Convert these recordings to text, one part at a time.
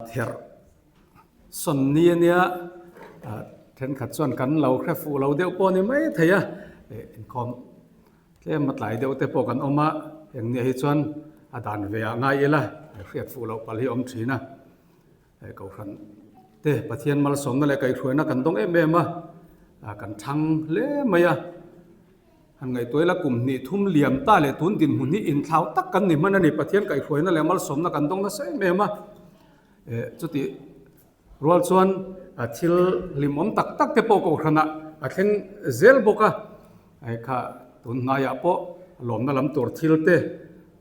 Therh sawn ni a nia, thenkhat chuan kan lo hre fuh lo deuh pawh a ni mai thei a, inkhawm tlem a tlai deuh te pawh kan awm a, eng nia hi chuan a dan ve ah ngai ila hriat fuh loh palh hi a awm thin a, Kohhran te Pathian malsawmna leh kaihhruaina kan dawng em em a, kan thang hle mai a. Han ngaihtuah ila kum hnih thum liam ta leh tun dinhmun hi inthlau tak kan ni hman a ni. Pathian kaihhruaina leh malsawmna kan dawng nasa em em a. Eh chutih rual chuan thil hlimawm tak tak te pawh kohhranah a thleng zel bawk a. Eh kha tun hnaiah pawh lawmna lam tur thil te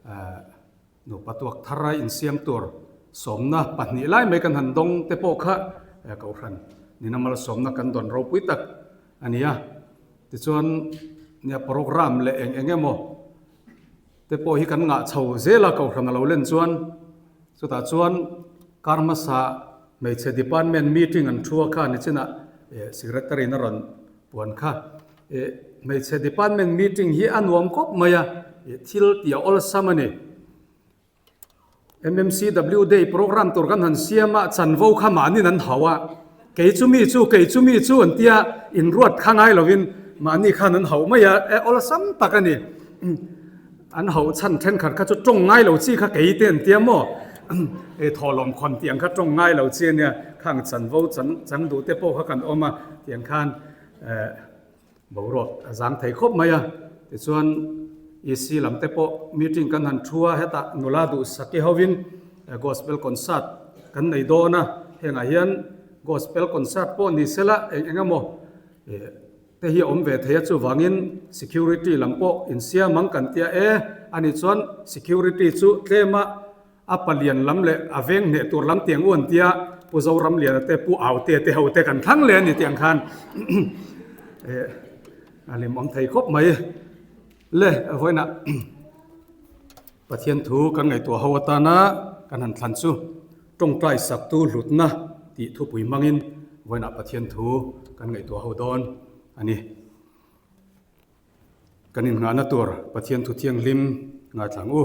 eh nupa tuak thar a insiam tur sawmna pahnih lai mai kan han dawng te pawh kha kohhran nina malsawmna kan dawn ropui tak a ni a. Tichuan, nia program leh eng eng emaw te pawh hi kan ngah chho zel a kohhran a lo len chuan chutah chuan kar hmasa hmeichhe department meeting an thu a kha nichinah eh secretary in a rawn puan kha. Eh hmeichhe department meeting hi a nuam khawp mai a, eh thil tih a awlsam a ni. MMCW Day program tur kan han siam a, chanvo kha mahniin an hauh a, kei chu mi chu, kei chu mi chu an tia inruat kha ngai lovin mahni khan an hauh mai a, e awlsam tak a ni. An hauh chhan thenkhat kha chu tawng ngai lo chi kha kei te an tia maw? E thawhlawm khawn tiang kha tawng ngai lo chi a nia, khang chanvo chang duh te pawh kha kan awm a, tiang khan eh. Boruak a zang thei khawp mai a, tichuan EC lam te pawh meeting kan han thu a, hetah nula duhsaki hovin Gospel concert kan nei dawn a, hengah hian Gospel concert pawh ni sela eng eng emaw te hi a awm ve thei a, chuvangin security lam pawh insiam ang kan tia e, ani chuan security chu tlem a A palian lam leh a veng hneh tur lam tiang u an tia, Pu Zoramliana te, Pu Aute te ho te kan thlang leh a ni tiang khan eh a hlimawm thei khawp mai. Le vawiinah Pathian thu kan ngaihtuah ho atana kan han thlan chu tawngtai saktu hlutna tih thupui hmangin vawiinah Pathian thu kan ngaihtuah ho dawn a ni. Kan innghahna tur Pathian thu thianghlim ngaithlang u.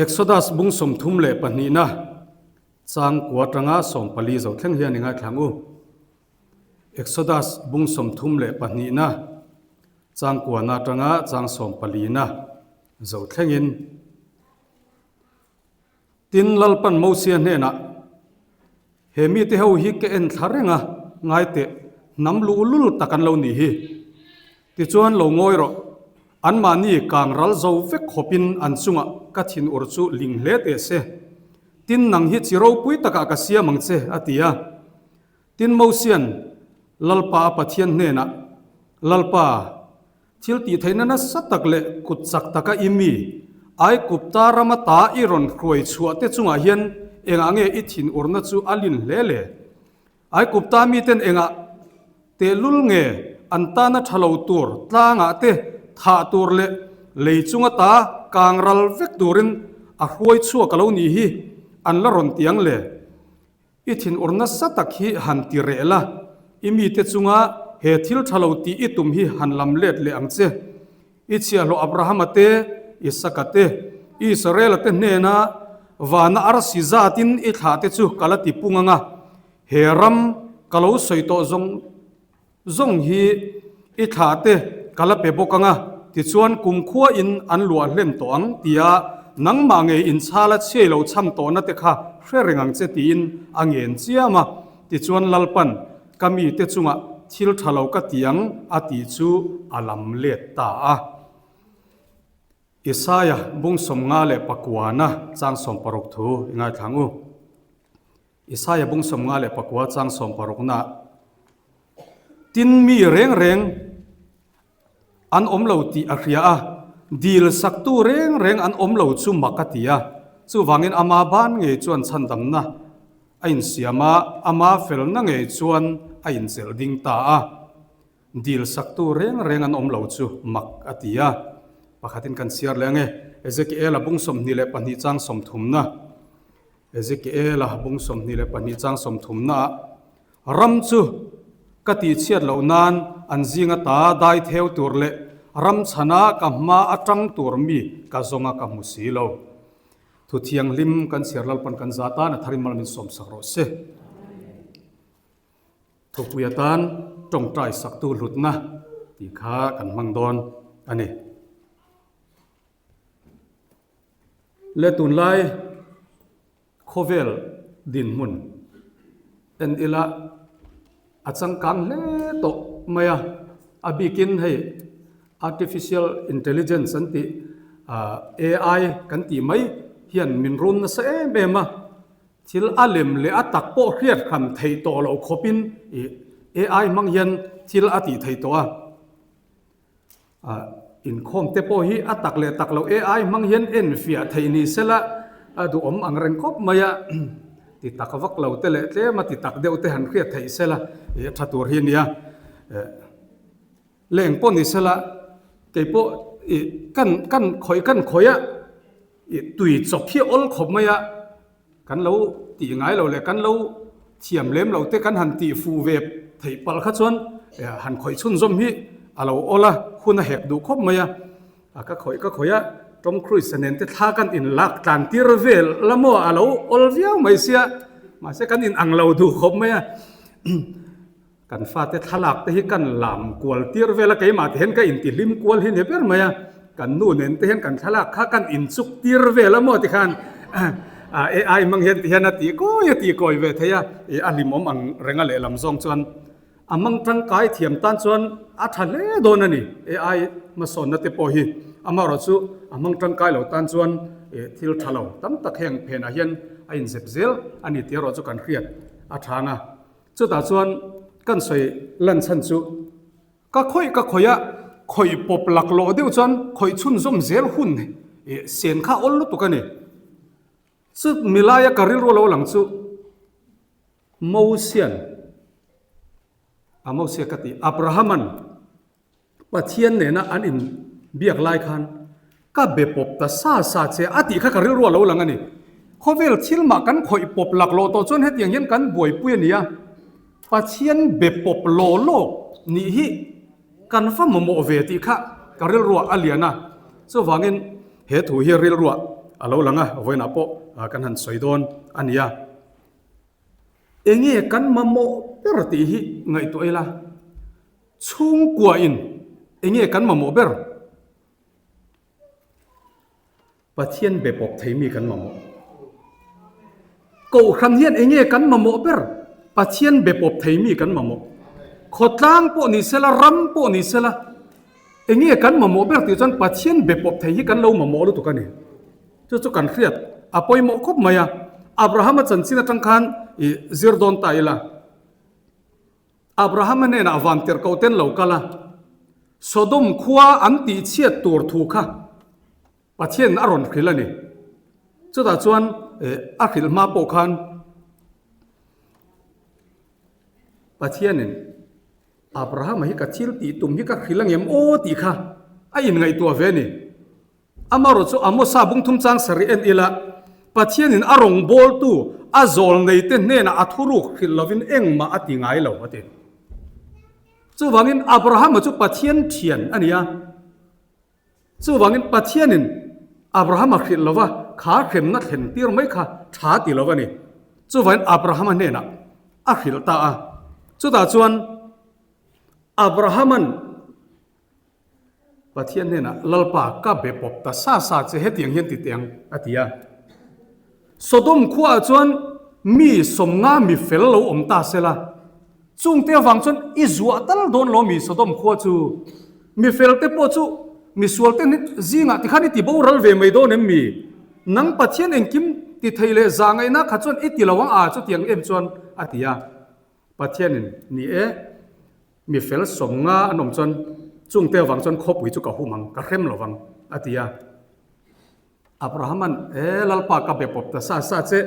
Exodus bung 32na chang kua atanga 14 zo thleng hian i ngaithlang u. Exodus bung 32na chang kuana atanga chang 14na zo thlengin. Tin, Lalpan Mosia hnenah, He mite ho hi ka en thla reng a, ngai teh, hnam luhlul tak an lo nih hi. Tichuan lo ngawi rawh, anmahni kang ral zo vek khawpin an chungah ka thinur chu ling hle teh se. Tin, nang hi chi ropui takah ka siam ang che, a ti a. Tin, Mosia'n Lalpa a Pathian hnenah, Lalpa, Thil tih theihna nasa tak leh kut chak taka i mi, Aigupta rama ta i rawn hruai chhuah te chungah hian engah nge i thinurna chu a lin hle le? Aigupta miten engah tehlul nge an tana tha lo tur tlangah te thah tur leh lei chunga ta kang ral vek turin a hruai chhuak a lo nih hi an la rawn ti ang le? I thinur nasa tak hi han ti reh la, i mite chunga he thil tha lo tih i tum hi han lam let leh ang che. I chhiahhlawh Abrahama te, Isaka te, Israela te hnena vana arsi zatin i thlah te chu ka la ti pung ang a, he ram ka lo sawi tawh zawng Zawng hi i thlah te ka la pe bawk ang a, tichuan kumkhua in an luah hlen tawh ang tia nangmah ngei inchhala chhiai lo cham tawhna te kha hre reng ang che tiin a ngen chiam a, tichuan Lalpan ka mite chungah thil tha lo ka ti ang a tih chu a lam let ta a. Isaia bung 59na chang 60 thu i ngaithlang u. Isaia bung 59 chang 60na Tin mi reng reng an awm lo tih a hria a, dil saktu reng reng an awm lo chu mak a ti a. Chuvangin ama ban ngei chuan chhandamna a insiam a, ama felna ngei chuan a inchelh ding ta a. Dil saktu reng reng an awm lo chu mak a ti a. Pakhatin kan chhiar leh ange, Ezekiela bung 22 chang 30na. Ezekiela bung 22 chang 30naah, Ram chu ka tihchhiat loh nan an zinga ta dai theu tur leh Ram chhana ka hma atang tur mi ka zawnga ka hmu si lo. Thu thianghlim kan chhiar Lalpan kan za tan a tharin mal min sawmsak rawh se. Thupui atan tawngtai saktu hlutna tih kha kan hmang dawn a ni. Le tunlai khawvel dinhmun en ila a changkang hle tawh mai a, a bikin hei artificial intelligence an tih AI kan tih mai hian min run nasa em em a, thil a lem leh a tak pawh hriat hran theih tawh loh khawpin ih AI hmang hian thil a tih theih tawh a. Inkhawm te pawh hi a tak leh tak loh AI hmang hian enfiah theih ni sela a duhawm ang reng khawp mai a, ti tak vak lo te leh tlem a ti tak deuh te han hriat theih sela ih a tha tur hi a nia. Leng pawh ni sela kei pawh ih kan kan khawih kan khawih a ih tui chawp hi a awl khawp mai a. Kan lo tih ngai lo leh kan lo thiam lem lo te kan han tih fuh ve theih palh kha chuan han khawih chhunzawm hi a lo awl a, hun a hek duh khawp mai a. A ka khawih ka khawih a, Tom Cruise nen te thla kan inlak tlan tir vel la maw a lo awl viau mai sia, mahse kan inang lo duh khawp mai a. Kan fate thlalak te hi kan lam kual tir vel a, keimah te hian ka intihlim kual hi ni ber mai a, kan nu nen te hian kan thlalak kha kan inchuk tir vel a maw tikhan AI hmang hian tihian a tih kawi a tih kawi ve thei a, ih a hlimawm ang reng a lehlam zawng chuan a hmang tangkai thiam tan chuan a tha hle dawn a ni AI hmasawnna te pawh hi amaherawhchu a hmang tangkai lo tan chuan ih thil tha lo tam tak heng phenah hian a inzep zel a ni tih erawh chu kan hriat a tha ang a. Chutah chuan kan sawi lan chhan chu ka khawih ka khawih a, khawih pawp laklawh deuh chuan khawih chhunzawm zel hun sen kha awl lutuk a ni. Chu milaia ka rilru lo lang chu Mosian, a Mosia ka ti, Abrahaman, Pathian nena an in biak lai khan ka be pawp ta sa sa che a tih kha ka rilru a lo lang a ni. Khawvel thil mah kan khawih pawp laklawh tawh chuan hetiang hian kan buaipui a ni a, Pathian be pawp law law nih hi kan va mamawh ve tih kha ka rilruah a lian a. Chuvangin he thu hi rilruah a lo lang a, vawiinah pawh kan han sawi dawn a ni a. Enge kan mamawh ber tih hi ngaihtuah ila. Chhungkuain enge kan mamawh ber? Pathian be pawp thei mi kan mamawh. Kohhran hian enge kan mamawh ber? Pathian be pawp thei mi kan mamawh. Khawtlang pawh ni sela, ram pawh ni sela, enge kan mamawh ber tih chuan Pathian be pawp thei hi kan lo mamawh lutuk a ni. Chu chu kan hriat a pawimawh khawp mai a. Abrahama chanchin atang khan i zir dawn ta ila. Abrahama hnenah vantirhkoh ten lo kal a, Sodom khua an tihchhiat tur thu kha Pathianin a rawn hrilh a ni. Chutah chuan a hrilh hma pawh khan Pathianin Abrahama hi ka thil tih tum hi ka hrilh angem aw tih kha a inngaihtuah ve a ni. Amaherawhchu Amosa bungthum chang sarih en ila, Pathianin a rawngbawltu a zawl neite hnenah a thuruk hrilh lovin engmah a ti ngai lo, a ti. Chuvangin Abrahama chu Pathian thian a ni a. Chuvangin Pathianin Abrahama hrilh lova kha hremna thlen tir mai kha tha ti lo a ni. Chuvangin Abrahama hnenah a hrilh ta a. Chutah chuan Abrahaman Pathian hnenah, Lalpa, ka be pawp ta sa sa che, hetiang hian ti teh ang, a ti a. Sodom khuaah chuan mi sawmnga mi fel lo awm ta se la, chungte avang chuan i zuah tal dawn lo mi Sodom khua chu? Mi felte pawh chu mi sualte zingah tikhan i ti boral ve mai dawn em mi? Nang Pathian engkim ti thei leh zah ngaihna kha chuan i ti lo ang a, chutiang em chuan, a ti a. Pathianin, Ni e, Mi fel sawmnga an awm chuan chungte avang chuan khawpui chu ka hum ang, ka hrem lo vang, a ti a. Abrahama'n, E Lalpa, ka be pawp ta sa sa che,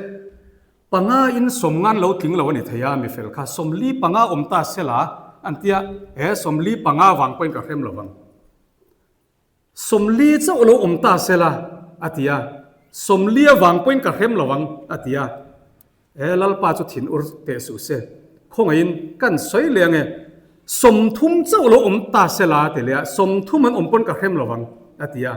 panga in sawmngan lo tling lo a ni thei a, mi fel kha 45 awm ta sela, an ti a, E 45 vang pawhin ka hrem lo vang. 40 chauh lo awm ta sela, a ti a. 40 avang pawhin ka hrem lo ang, a ti a. E Lalpa chu thin ur teh suh se, khawngaihin kan sawi leh ang e. 30 chauh lo awm ta sela a ti leh a, 30 an awm pawn ka hrem lovang a ti a.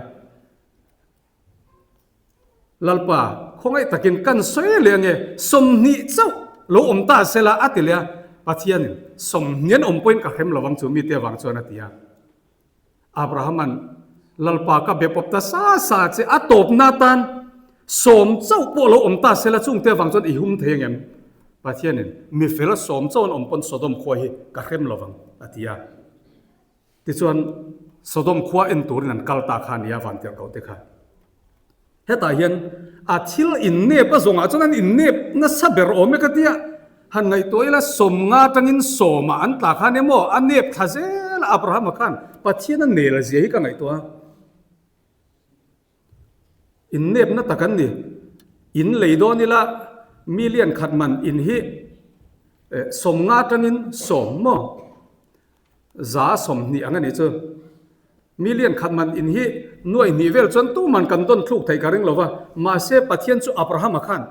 Lalpa, khawngaih takin kan sawi leh ange, 20 chauh lo awm ta sela a ti leh a, Pathianin 20 an awm pawhin ka hrem lovang chu mite avang chuan a ti a. Abrahama'n, Lalpa ka be pawp ta sa sa che, a tawpna atan sawm chauh pawh lo awm ta sela chungte avang chuan i hum thei angem? Pathianin, Mi fel sawm chauh an awm pawn Sodom khua hi ka hrem lovang, a ti a. Tichuan, Sodom khua en turin an kal ta kha a nia vantirhkoh te kha. Hetah hian a thil innep a zawngah chuan an innep nasa ber awm e ka tia, han ngaihtuah ila 50 atangin sawmah an tla khan emaw a nep thla zel a Abrahama khan Pathian a nel zia hi ka ngaihtuah a. Innepna tak an ni. In lei dawn ila million khat man in hi 50 atangin sawm maw? 120 ang a nih chu. Million khat man in hi nuaih hnih vel chuan tuman kan dawn thluk theih ka ring lo va, mahse Pathian chu Abrahama khan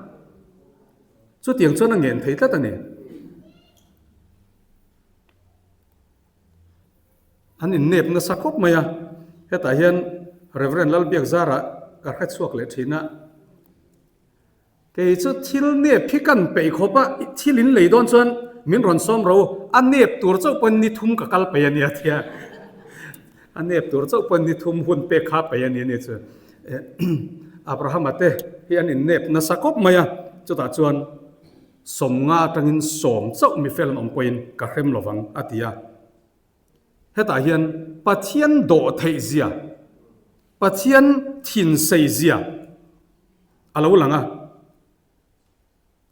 chutiang chuan a ngen thei tlat a ni. An innep nasa khawp mai a, hetah hian Reverend Lalbiakzara ka hrechhuak leh thin a. Kei chu thil nep hi kan peih khawp a, thil in lei dawn chuan min rawn sawm ro, a nep tur chauh pawn ni thum ka kal peih a nia tia, a nep tur chauh pawn ni thum hun pek kha peih a ni a ni chu. Abrahama te hi an in nep nasa khawp mai a, chutah chuan 50 atangin sawm chauh mi fel an awm pawhin ka hrem lovang a ti a. Hetah hian Pathian dawh theih zia, Pathian thin sei zia a lo lang a.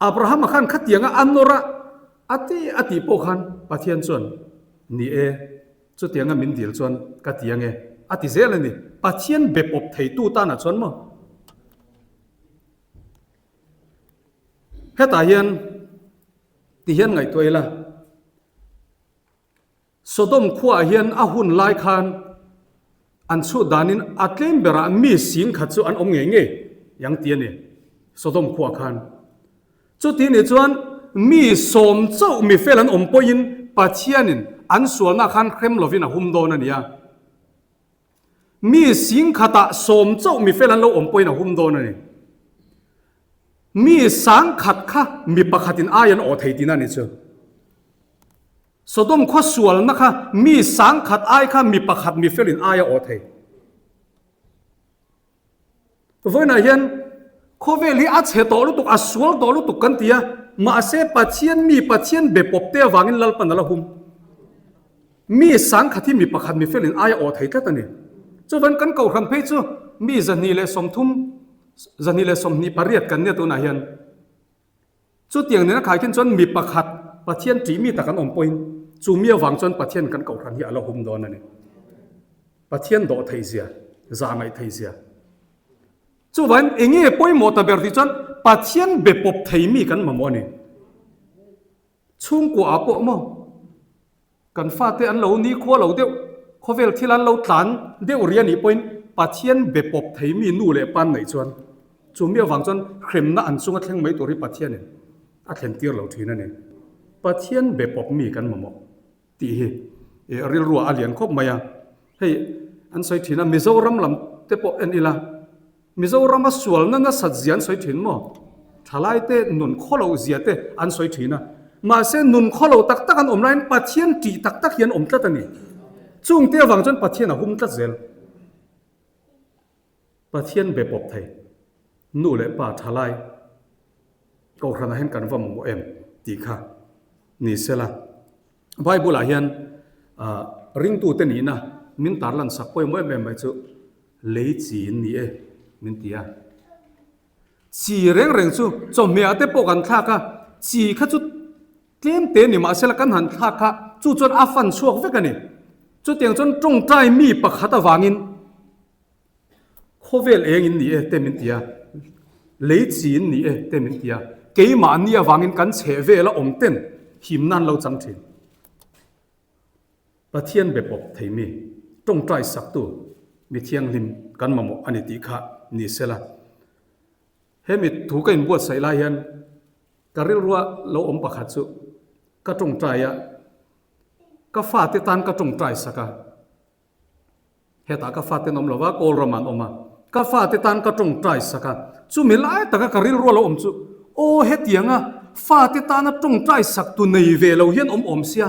Abrahama khan khatianga a nawr a, a ti a tih pawh khan Pathian chuan, Ni e, chutianga min dil chuan ka ti ange, a ti zel a ni. Pathian be pawp theitu tanah chuan maw? Hetah hian ti hian ngaihtuah ila. Sodom khuaah hian a hun lai khan an chhut danin a tlem berah mi sing khat chu an awm ngei ngei yang ti a ni, Sodom khuaah khan. Chuti nih chuan mi sawm chauh mi fel an awm pawhin Pathianin an sualna khan hrem lovin a hum dawn a ni a. Mi sing khatah sawm chauh mi fel an lo awm pawhin a hum dawn a ni. Mi sang khat kha mi pakhatin ai an awh thei tihna a ni chu. Sodom khua sualna kha mi sangkhat ai kha mi pakhat mi felin ai a awh thei. Vawiinah hian khawvel hi a chhe tawh lutuk, a sual tawh lutuk kan ti a, mahse Pathian mi Pathian be pawp te avangin Lalpan a la hum. Mi sangkhat hi mi pakhat mi felin ai a awh thei tlat a ni. Chuvan kan kohhran phei chu mi 130, 128 kan nia tunah hian. Chutiang nena khaikhin chuan mi pakhat Pathian ṭih mi tak an awm pawhin chu mi avang chuan Pathian kan kohhran hi a la hum dawn a ni. Pathian dawh theih zia, zah ngaih theih zia. Chuvangin eng nge pawimawh ta ber tih chuan Pathian be pawp thei mi kan mamawh a ni. Chhungkua ah pawh maw? Kan fate an lo nikhua lo deuh, khawvel thil an lo tlan deuh ri a nih pawhin Pathian be pawp thei mi nu leh pa an neih chuan chu mi avang chuan hremna an chunga thleng mai tur hi Pathianin a thlen tir lo thin a ni. Pathian be pawp mi kan mamawh tih hi rilruah a lian khawp mai a. Hei an sawi thin a, Mizoram lam te pawh en ila, Mizorama sualna nasat zia an sawi thin maw? Thalaite nun khawlo zia te an sawi thin a. Mahse nun khawlo tak tak an awm laiin Pathian tih tak tak hi an awm tlat a ni. Chungte avang chuan Pathian a hum tlat zel. Pathian be pawp thei nu leh pa thalai Kohhranah hian kan va mamawh em tih kha ni sela. Bible-ah hian ringtute nihna min tarlan sak pawimawh em em mai chu lei chi in ni e min ti a. Chi reng reng chu chawhmehah te pawh kan thlak a, chi kha chu tlem te ni mahsela kan han thlak kha chu chuan a fan chhuak vek a ni. Chutiang chuan tawngtai mi pakhat avangin Khawvel eng in ni e te min ti a, lei chi in ni e te min ti a, keimahni avangin kan chheh vel a awm ten him nan lo chang thin. Pathian be pawp thei mi, tawngtai saktu mi thianghlim kan mamawh a ni tih kha ni sela. Hemi thu ka inbuatsaih lai hian ka rilrua lo awm pakhat chu ka tawngtai a. Ka fate tan ka tawngtai sak a. Hetah ka fate an awm lo va, Kawl ramah an awm a. Ka fate tan ka tawngtai sak a. Chumi lai taka ka rilru a lo awm chu, Aw hetianga fate tana tawngtai sak tu nei ve lo hian awm awm sia.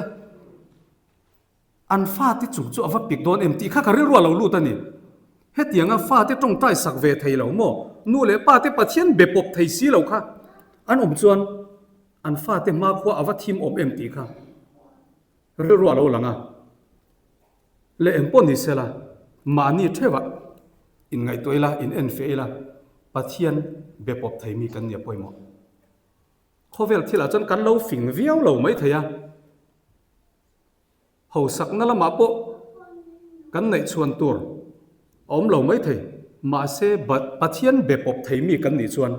An fate chung chu a va pik dawn em tih kha ka rilru a lo lut a ni. Hetianga fate tawngtai sak ve thei lo maw? Nu leh pa te Pathian be pawp thei si lo kha an awm chuan an fate hmakhua a va thim awm em tih kha rilru a lo lang a. Leh eng pawh ni sela, mahni theuhah inngaihtuah ila, in enfiah ila, Pathian be pawp thei mi kan nia pawimawh. Khawvel thilah chuan kan lo fing viau lo mai thei a. Hausakna lamah pawh kan neih chhuan tur a awm lo mai thei. Mahse, Pathian be pawp thei mi kan nih chuan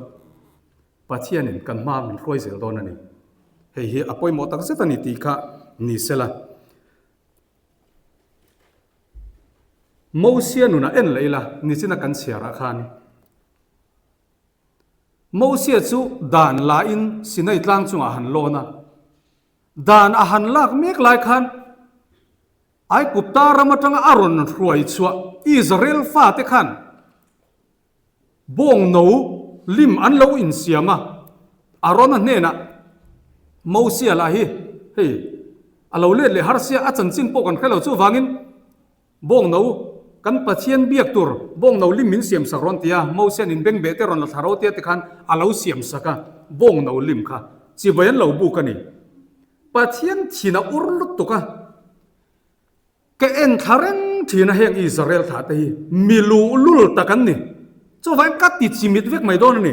Pathianin kan hma min hruai zel dawn a ni. Hei hi a pawimawh tak zet a ni tih kha ni sela. Mosia nunah en leh ila, nichina kan chhiarah khan Mosia chu dan lain Sinai tlang chungah a han lawn a. Dan a han lak mek lai khan Aigupta ram atanga a rawn hruai chhuah Israel fate khan bawng no lim an lo insiam a, Arona hnenah Mosia lah hi hei a lo let leh har sia a chanchin pawh kan hre lo chuvangin Bawng no, kan Pathian biak tur bawng no lim min siam sak rawn ti a, Mosian in bengbeh te rawn la thla ro tia tikhan a lo siam sak a, bawng no lim kha chibai an lo buk a ni. Pathian thin a ur lutuk a, ka en thla reng thin a heng Israel thlah te hi mi luhlul tak an ni, chuvangin ka ti chimit vek mai dawn a ni.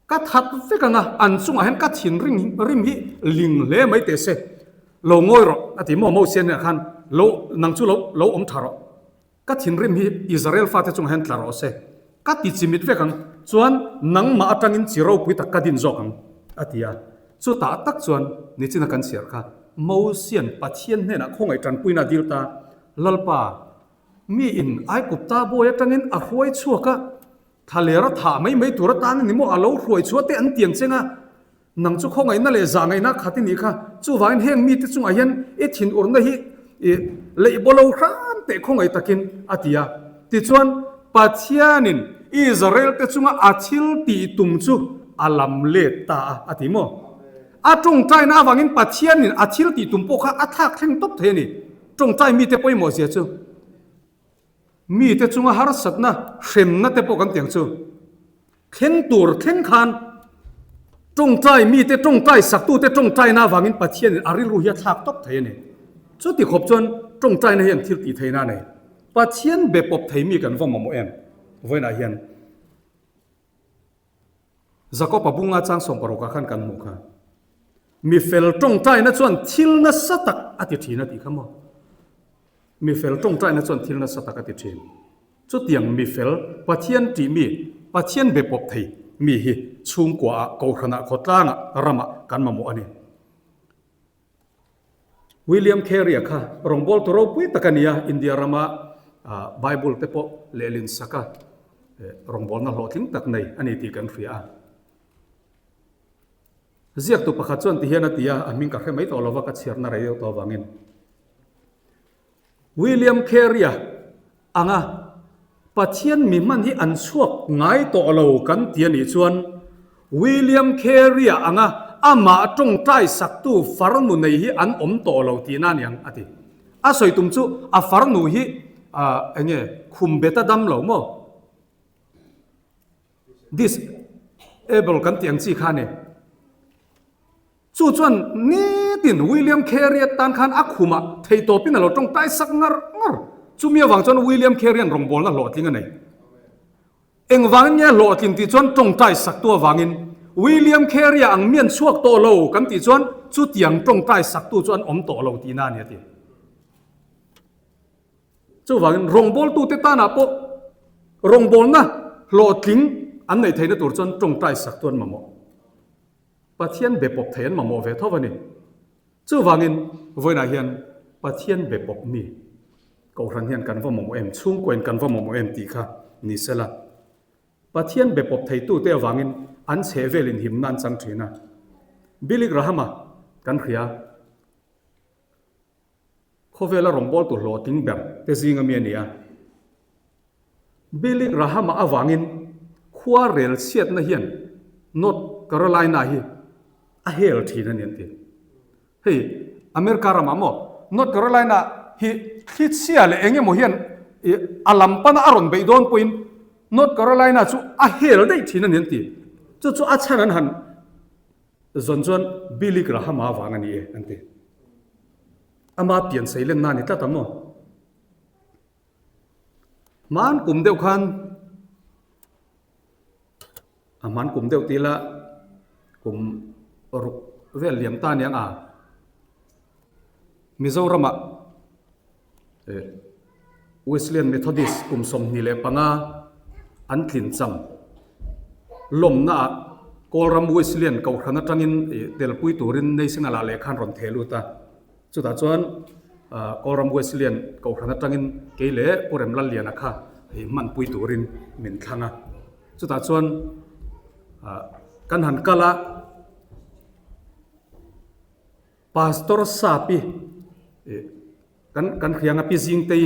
Ka that vek ang a, an chungah hian ka thinrim rim hi ling hle mai teh se. Lo ngawi rawh, a ti maw Mosia hnenah khan, lo, nang chu lo, lo awm tha rawh. Ka thinrim hi Israel fate chungah hian tla rawh se. Ka ti chimit vek ang, chuan nangmah atangin chi ropui tak ka din zawk ang, a ti a. Chutah tak chuan nichina kan chhiar kha, Mosia'n Pathian hnenah khawngaih tanpuina a dil ta, Lalpa, miin Aigupta bawi atangin a hruai chhuak a, Thlaler a thah mai mai tur atan a ni maw? A lo hruai chhuah te an tiang cheng a, nang chu khawngaihna leh zahngaihna khat i nih kha. Chuvangin heng mite chungah hian i thinurna hi i leih baw lo hram teh khawngaih takin a ti a. Tichuan, Pathianin Israel te chunga a thil tih tum chu a lam let ta a, a ti maw? A tawngtaina avangin Pathianin a thil tih tum pawh kha a thlak thleng tawp thei a ni. Tawngtai mite pawimawh zia chu. Mite chunga harsatna hremna te pawh kan tiang chu thleng tur thleng khan tawngtai mite tawngtai saktute tawngtaina avangin Pathianin a rilru hi a thlak tawp thei a ni. Chuti khawp chuan tawngtaina hian thil tih theihna a nei. Pathian be pawp thei mi kan va mamawh em? Vawiinah hian Jakob-a bunga chang sawmparukah khan kan hmuh kha. Mi fel tawngtaina chuan thil nasa tak a ti thin a tih kha maw? Mi fel tawngtaina chuan thil nasa tak a ti thin. Chutiang mi fel, Pathian tih mi, Pathian be pawp thei mi hi chhungkuaah, kohhranah, khawtlangah, ramah kan mamawh a ni. William Carey-a kha rawngbawltu ropui tak a ni a, India rama Bible te pawh lehlin sak a, rawngbawlna hlawhtling tak nei a ni tih kan hria a. Ziaktu pakhat chuan ti hian a ti a, a hming ka hre mai tawh lo va, ka chhiarna rei deuh tawh avangin. William Carey-a anga Pathian mi hman hi an chhuak ngai tawh lo kan ti a nih chuan William Carey-a anga amah tawngtai saktu farnu nei hi an awm tawh lo tihna a ni ang a ti. A sawi tum chu a farnu hi eng nge khum bet a dam lo maw? Disable kan tih ang chi kha a ni. Chu chuan nitin William Carey-a tan khan a khumah theihtawpin a lo tawngtai sak ngar ngar. Chumi avang chuan William Carey-a'n rawngbawlna hlawhtling a nei. Engvangin nge hlawhtlin tih chuan tawngtai saktu avangin William Carey-a ang mian chhuak tawh lo kan tih chuan chutiang tawngtai saktu chu an awm tawh lo tihna a ni a ti. Chuvangin rawngbawltute tanah pawh rawngbawlna hlawhtling an neih theihna tur chuan tawngtai saktu an mamawh. Pathian be pawp thei an mamawh ve tho a ni. Chuvangin vawiinah hian Pathian be pawp mi Kohhran hian kan va mamawh em, chhungkuain kan va mamawh em tih kha ni sela. Pathian be pawp theitute avangin an chhehvel inhimna an chang thin a. Billy Graham-a kan hria. Khawvela rawngbawltu hlawhtling ber te zinga mi a ni a. Billy Graham-a avangin khua rel chhiatna hian North Carolina hi a hel thin a ni an ti. Hei America ramah maw North Carolina hi thli chhia leh eng emaw hian a lam pana a rawn beih dawn pawhin North Carolina chu a hel daih thin a ni an ti. Chu chu a chhan an han zawn chuan Billy Graham-a avang a ni e an ti. Ama pian seilenna a ni tlat ang maw? Hman kum deuh khan a hman kum deuh tih ila kum ruk vel liam ta aniang a Mizoramah eh Wesleyan Methodist kum 25 an tlin cham lawmna ah Kawlram Wesleyan Kohhran atangin ih telpui turin National ah lehkha an rawn theh lut a. Chutah chuan Kawlram Wesleyan Kohhran atangin kei leh Pu Remlalliana kha hei hmanpui turin min thlang a. Chutah chuan kan han kal a, Pastor Sapi kan kan hriang a Pi Zingtei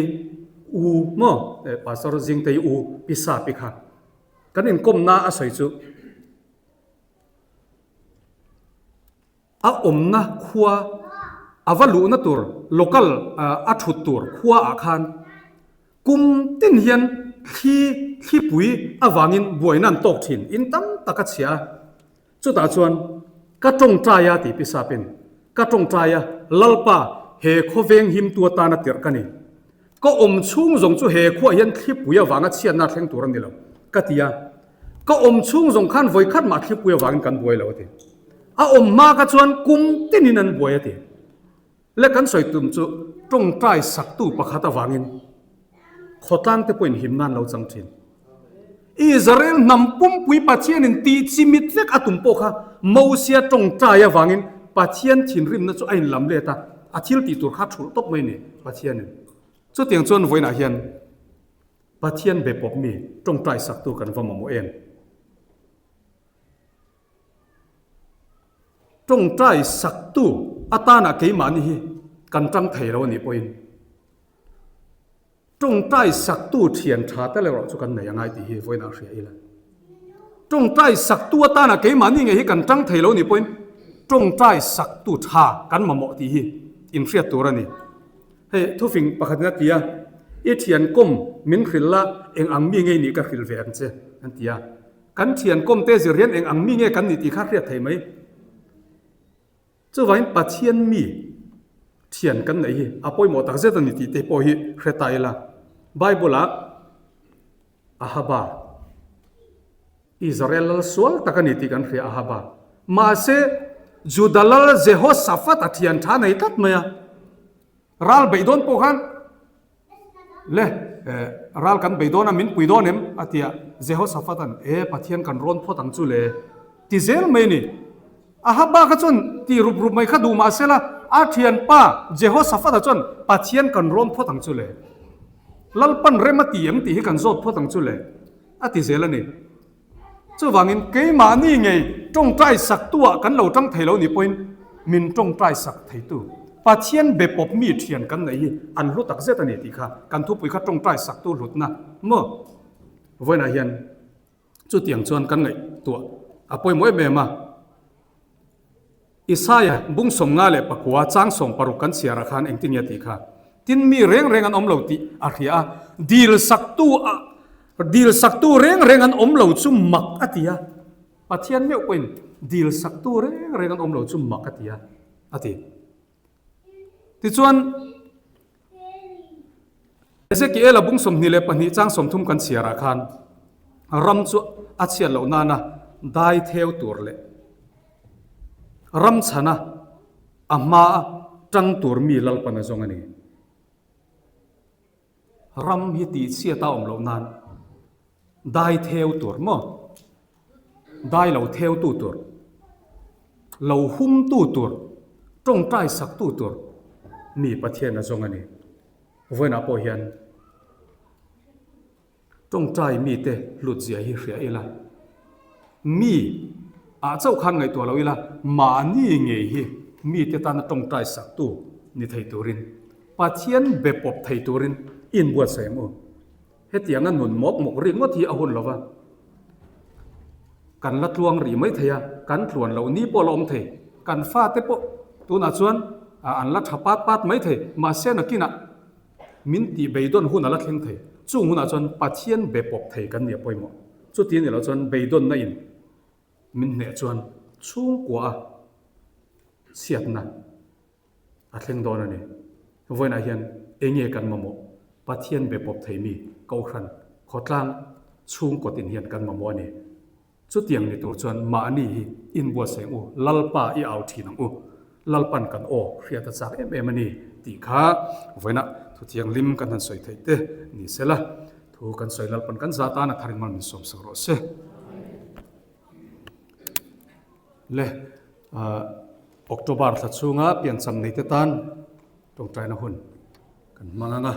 u maw Pastor Zingtei u Pi Sapi kha kan inkawmna a sawi chu. A awmna khua a va luhna tur local a thut tur khua ah khan kum tin hian thli thlipui avangin buaina an tawk thin in tam tak a chhia a. Chutah chuan ka tawngtai a tih pisapin ka tawngtai a Lalpa he khawveng himtu atana tirh ka ni. Ka awm chhung zawng chu he khuaah hian thlipui avanga chhiatna thleng tur a ni lo, ka ti a. Ka awm chhung zawng khan vawi khat mah thlipui avangin kan buai lo a ti. A awm hma kha chuan kum tinin an buai a ti. Le kan sawi tum chu tawngtai saktu pakhat avangin khawtlang te pawhin himna an lo chang thin. Israel hnam pumpui Pathianin tih chimit vek a tum pawh kha Mosia tawngtai avangin Pathian thinrimna chu a inlam let a, a thil tih tur kha thulh tawp mai ni Pathianin. Chutiang chuan vawiinah hian Pathian be pawp mi tawngtai saktu kan va mamawh em? Tawngtai saktu atana keimahni hi kan tang thei lo a nih pawhin Tawngtai saktu thian tha tel erawh chu kan nei a ngai tih hi vawiinah hria ila. Tawngtai saktu atana keimahni ngei hi kan tang thei lo nih pawhin tawngtai saktu tha kan mamawh tih hi inhriat tur a ni. Hei thufing pakhatin a ti a, I thian kawm min hrilh la eng ang mi ngei nih ka hrilh ve ang che an ti a. Kan thian kawm te zir hian eng ang mi nge kan nih tih kha hriat thei mai. Chuvangin Pathian mi thian kan neih hi a pawimawh tak zet a ni tih te pawh hi hre ta ila. Bible-ah Ahaba, Israel lal sual tak a ni tih kan hria Ahaba. Mahse, Juda lal Jehoshaphat a thian tha nei tlat mai a. Ral beih dawn pawh khan Le, eh, ral kan bei dawn a, min pui dawn em? a ti a. Jehoshaphat-a'n, E, Pathian kan rawn phawt ang chu le, ti zel mai a ni. Ahaba kha chuan ti rup rup mai kha duh mah sela, a thianpa Jehoshaphat-a chuan, Pathian kan rawn phawt ang chu le. Lalpan rem a ti em tih hi kan zawt phawt ang chu le, a ti zel a ni. Chuvangin keimahni ngei tawngtai saktuah kan lo tang thei lo nih pawhin min tawngtai sak theitu Pathian be pawp mi thian kan neih hi an hlu tak zet a ni tih kha kan thupui kha tawngtai saktu hlutna maw vawiinah hian chutiang chuan kan ngaihtuah a pawimawh em em a. Isaia bung 54 chang 60 kan chhiarah khan engtin nge tih kha? Tin mi reng reng an awm lo tih a hria a, dil saktu a dil saktu reng reng an awm lo chu mak a ti a. Pathian meuh pawhin dil saktu reng reng an awm lo chu mak a ti a, a ti. Tichuan Ezekiel-a bung 22 chang 30 kan chhiarah khan ram chu a chhiat loh nana dai theu tur leh ram chhana a hmaa tang tur mi Lalpan a zawng a ni. Ram hi tihchhiat a awm loh nan dai theu tur maw? Dai lo theutu tur, lo humtu tur, tawngtai saktu tur mi Pathian a zawng a ni. Vawiinah pawh hian tawngtai mite hlut zia hi hria ila, mi ah chauh khan ngaihtuah lo ila, mahni ngei hi mite tana tawngtai saktu ni thei turin. Pathian be pawp thei turin inbuatsaih ang u. Hetianga nun mawk mawk rik ngawt hi a hun lo va, kan la tluang rih mai thei a, kan tluan loh ni pawh a la awm thei. Kan fate pawh tunah chuan an la tha pat pat mai thei, mahse nakinah min tih beidawn hun a la thleng thei. Chung hunah chuan Pathian be pawp thei kan nih a pawimawh. Chuti a nih loh chuan beidawnna in min hneh chuan chhungkua a chhiatna a thleng dawn a ni. Vawiinah hian enge kan mamawh? Pathian be pawp thei mi Kohhran khawtlang chhungkaw tin hian kan mamawh a ni. Chutiang ni tur chuan mahni hi inbuatsaih ang u, Lalpa i au thin ang u, Lalpan kan aw hriat a chak em em a ni tih kha vawiinah thu thianghlim kan han sawi theih te ni sela, thu kan sawi Lalpan kan zah tan a tharin mal min sawmsak rawh se. Le October thla chhunga piancham neite tan tawngtaina hun kan hmang ang a.